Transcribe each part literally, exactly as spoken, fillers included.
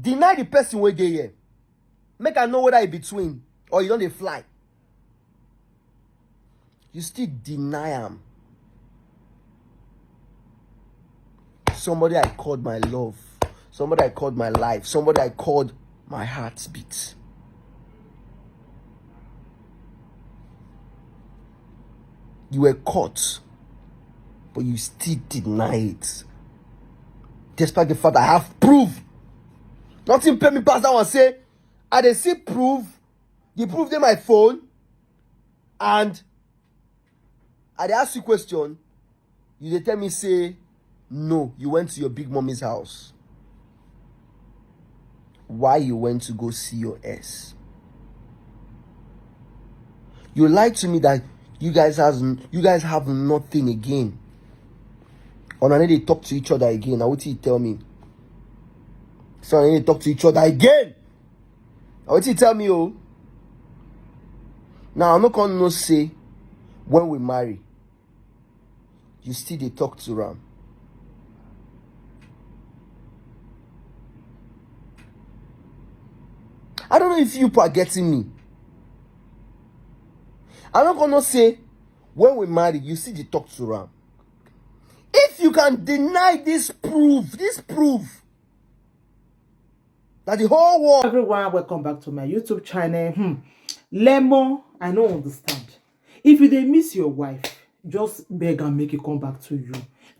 Deny the person wey dey here. Make I know whether e be twin or you don dey fly. You still deny am. Somebody I called my love. Somebody I called my life. Somebody I called my heartbeat. You were caught, but you still deny it. Despite the fact I have proof. Nothing pay me pass that one. Say, I dey see proof. The proof dey my phone. And I dey ask you question. You dey tell me say, no, you went to your big mommy's house. Why you went to go see your ex? You lied to me that you guys has you guys have nothing again. Una no dey talk to each other again. Na wetin you tell me. So una no dey talk to each other again. Na wetin you tell me o. Now I no come know say when we marry, you still dey talk to am. I don't know if you people are getting me. I no come know say when we marry, you still dey talk to am. If you can deny this proof, this proof that the whole world. Everyone, welcome back to my YouTube channel. Hmm. Lemon, I no understand. If you dey miss your wife, just beg and make it come back to you.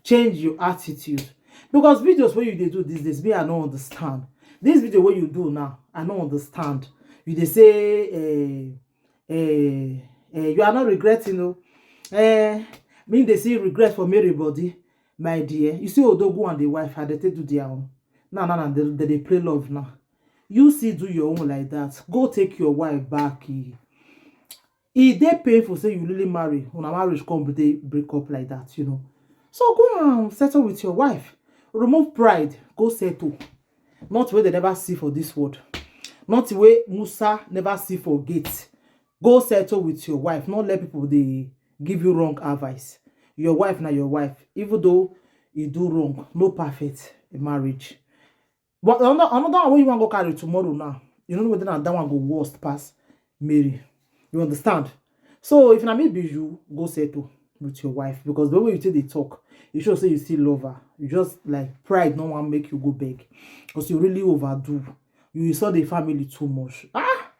Change your attitude. Because videos wey you dey do these days, me, I no understand. This video wey you do now, I no understand. You dey say, eh, eh, eh, you are not regretting, oh. Eh, me dey see regret for Mary body, my dear. You see Odogwu and the wife, how they take do their own. Now, now, now, they, they dey play love now. You see, do your own like that. Go take your wife back. E, e dey painful say you really marry, una marriage come dey break up like that, you know. So go and settle with your wife. Remove pride, go settle. Not wey they never see for this world. Not wey Musa never see for gate. Go settle with your wife. Not let people dey give you wrong advice. Your wife na your wife. Even though you do wrong, no perfect in marriage. But another, another one wey you wan go carry tomorrow now, you no know whether na that one go worst pass Mary. You understand? So if na me be you, go settle with your wife, because the way you take dey talk, you show say you still love her. You just, like, pride no wan make you go beg, because you really overdo. You insult the family too much. Ah,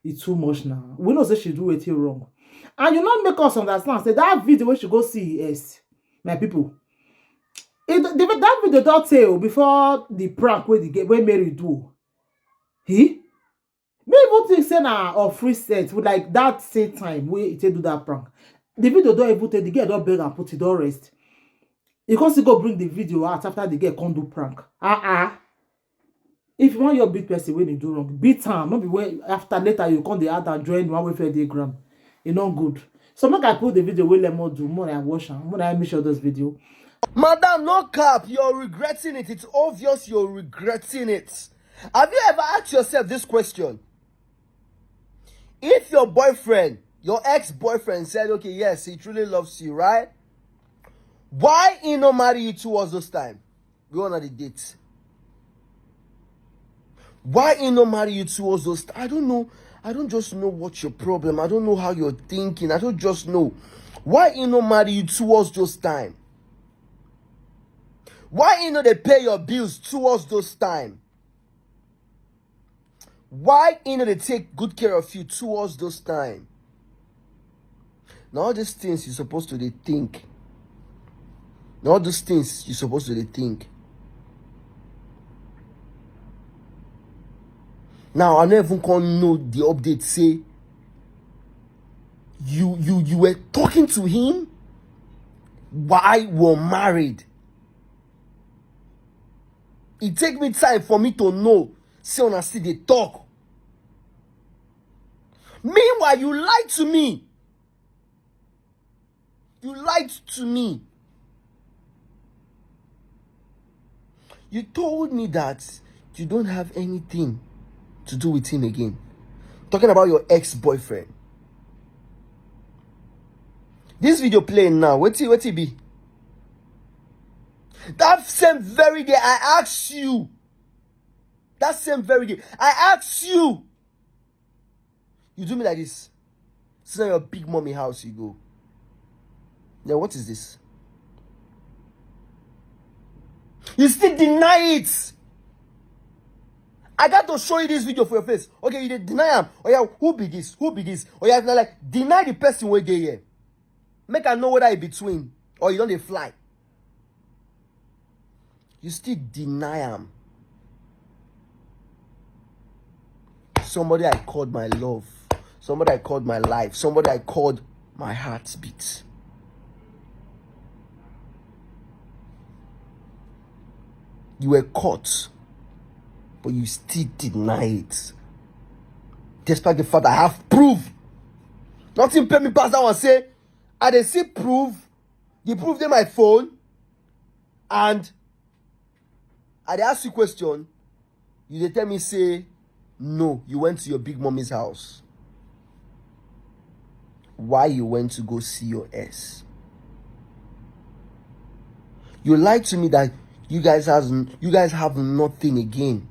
e too much now. We know say she do wetin wrong, and you no make us understand say that video wey she go see, yes, my people, it, the, that video don tey o before the prank wey the girl, wey Mary do o. He, me even think say na of recent, with, like, that same time wey e take do that prank. The video don even tey, the girl don beg am put, e don rest. You come still go bring the video out after the girl come do prank. Ah, ah. If you wan your beat person wey dey do wrong, beat am. No be when after later you come dey add and join one wey fair dey ground. E no good. So make I put the video wey Lemon do, more I watch am, more I make sure this video. Madam, no cap, you're regretting it. It's obvious you're regretting it. Have you ever asked yourself this question? If your boyfriend, your ex-boyfriend said, okay, yes, he truly loves you, right? Why he no marry you towards those time? We on the date. Why he no marry you towards those? I don't know. I don't just know what's your problem. I don't know how you're thinking. I don't just know. Why he no marry you towards those time? Why he no dey pay your bills towards those time? Why he no dey take good care of you towards those time? Now all these things you supposed to dey think. Now all these things you supposed to dey think. Now I never even come know the update. Say you you you were talking to him while we were married. It take me time for me to know say una still dey talk. Meanwhile, you lied to me. You lied to me. You told me that you don't have anything to do with him again. Talking about your ex-boyfriend. This video playing now. Wetin wetin be? That same very day I asked you That same very day, I ask you. You do me like this. Sit down your big mommy house, you go. Then what is this? You still deny it. I got to show you this video for your face. Okay, you dey deny am. Oh yeah, who be this? Who be this? Oh yeah, if na like, deny the person wey dey here. Make I know whether e be twin or you don dey fly. You still deny am. Somebody I called my love. Somebody I called my life. Somebody I called my heartbeat. You were caught, but you still deny it. Despite the fact I have proof. Nothing pay me pass that one. Say, I dey see proof. The proof dey my phone. And I dey ask you question. You dey tell me say, no, you went to your big mommy's house. Why you went to go see your ex? You lied to me that you guys has you guys have nothing again.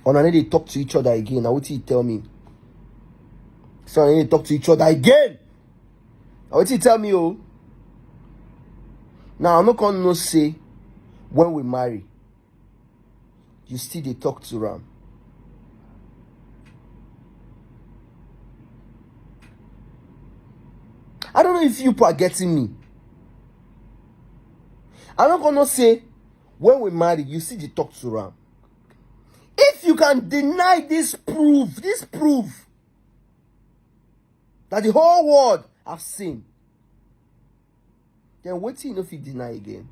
Una no dey talk to each other again. Na wetin you tell me. So una no dey talk to each other again. Na wetin you tell me, oh. Now I no come know say when we marry, you still dey talk to am. I don't know if you people are getting me. I no come know say when we marry, you still dey talk to am. If you can deny this proof, this proof that the whole world have seen, then wetin you no fit deny again?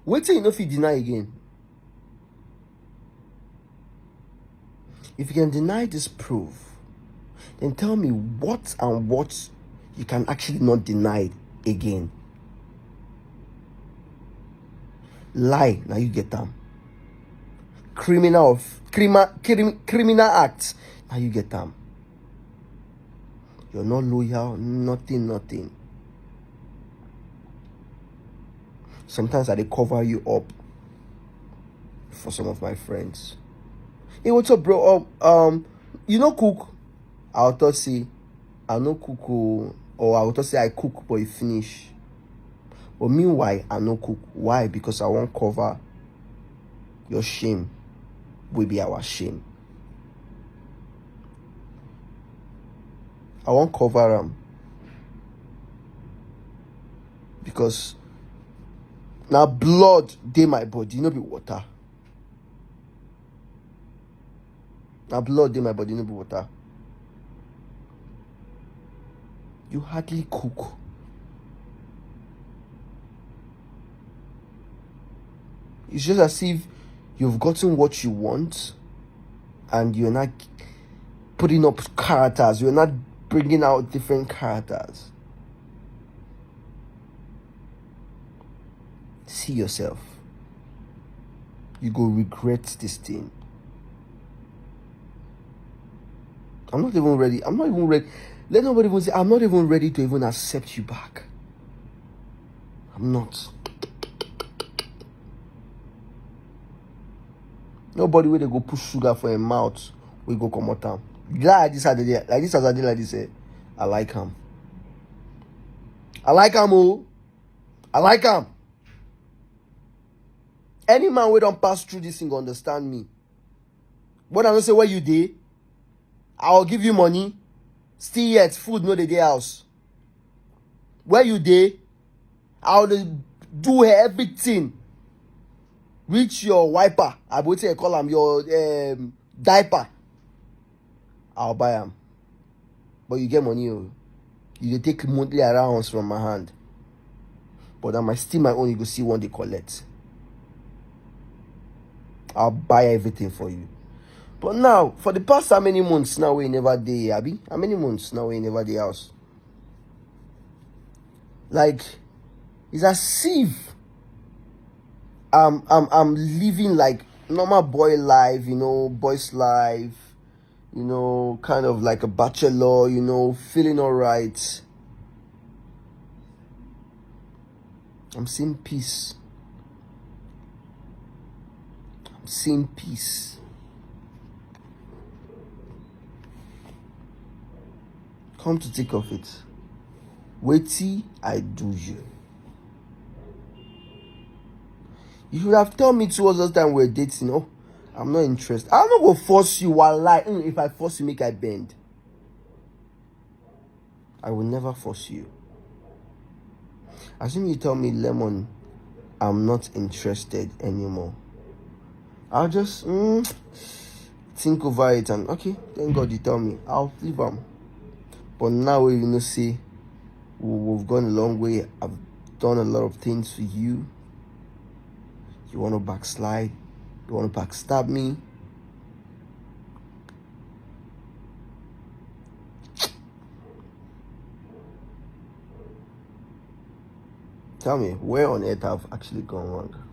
Wetin you no fit deny again? If you can deny this proof, then tell me what and what you can actually not deny again. Lie, now you get them. Criminal of criminal crim, criminal acts, now you get them. You're not loyal, nothing, nothing. Sometimes I dey cover you up for some of my friends. Hey, what's up, bro? Um, um, you no cook? I'll talk say, I no cook, oh, or I'll talk say I cook, but e finish. But meanwhile, I no cook. Why? Because I wan cover your shame, wey be our shame. I wan cover am because na blood dey my body, no be water. Na blood dey my body, no be water. You hardly cook. It's just as if you've gotten what you want and you're not putting up characters, you're not bringing out different characters. See yourself. You go regret this thing. I'm not even ready. I'm not even ready. Let nobody even say, I'm not even ready to even accept you back. I'm not. Nobody wey dey go put sugar for im mouth, we go comot am. Like this, I dey, like this as I dey like this, eh, I like am. I like am, oh. I like am. Any man wey don pass through this thing go understand me. When I no say where you dey, I will give you money. Still yet, food no dey dey house. Where you dey, I will dey do everything. Reach your wiper, I go take call am your um, diaper. I'll buy am. But you get money, oh. You dey take monthly allowance from my hand. But na my still my own, you go see one dey collect. I'll buy everything for you. But now, for the past how many months now we never dey, Abi? How many months now we never dey house? Like, it's as if I'm I'm I'm living like normal boy life, you know, boy's life, you know, kind of like a bachelor, you know, feeling all right. I'm seeing peace. same peace. Come to think of it, wetin I do you? You should have told me towards the time we were dating. Oh, I'm not interested. I'm not gonna force you. Wallahi, mm, if I force you, make I bend. I will never force you. Assume you tell me, Lemon, I'm not interested anymore. I'll just mm, think over it and, okay, thank God you tell me. I'll leave am. But now wey you know say we, we've gone a long way. I've done a lot of things for you. You want to backslide? You want to backstab me? Tell me, where on earth I've actually gone wrong?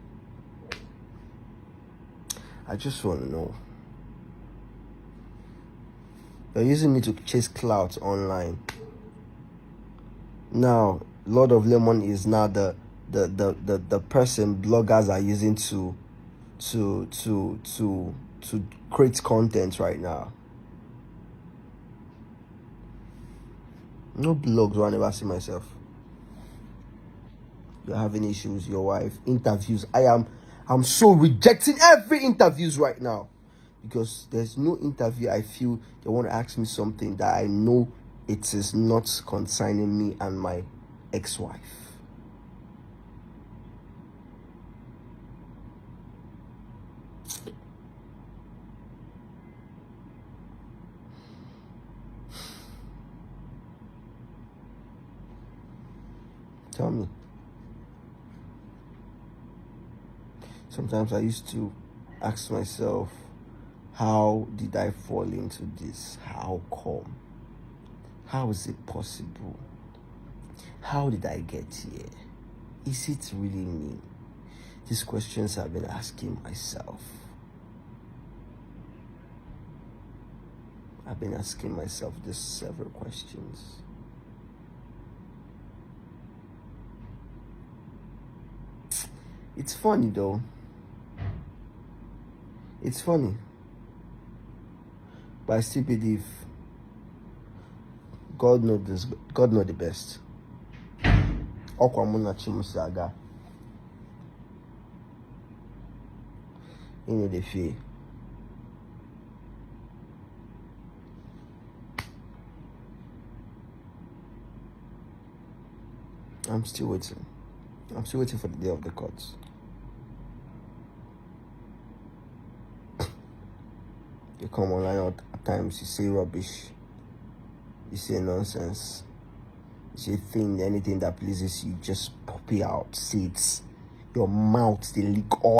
I just want to know. You're using me to chase clout online. Now, Lord of Lemon is now the the, the, the, the person bloggers are using to to to to to create content right now. No blogs where I never see myself. You're having issues with your wife. Interviews. I am I'm so rejecting every interviews right now. Because there's no interview I feel they want to ask me something that I know it is not concerning me and my ex-wife. Tell me. Sometimes I used to ask myself, how did I fall into this? How come? How is it possible? How did I get here? Is it really me? These questions I've been asking myself. I've been asking myself these several questions. It's funny though. It's funny. But I still believe God know this God know the best. Okwa muna chimusaga. You know the fear. I'm still waiting. I'm still waiting for the day of the courts. You come online at times, you say rubbish, you say nonsense, you say thing, anything that pleases you, just pop it out, say it. Your mouth they leak all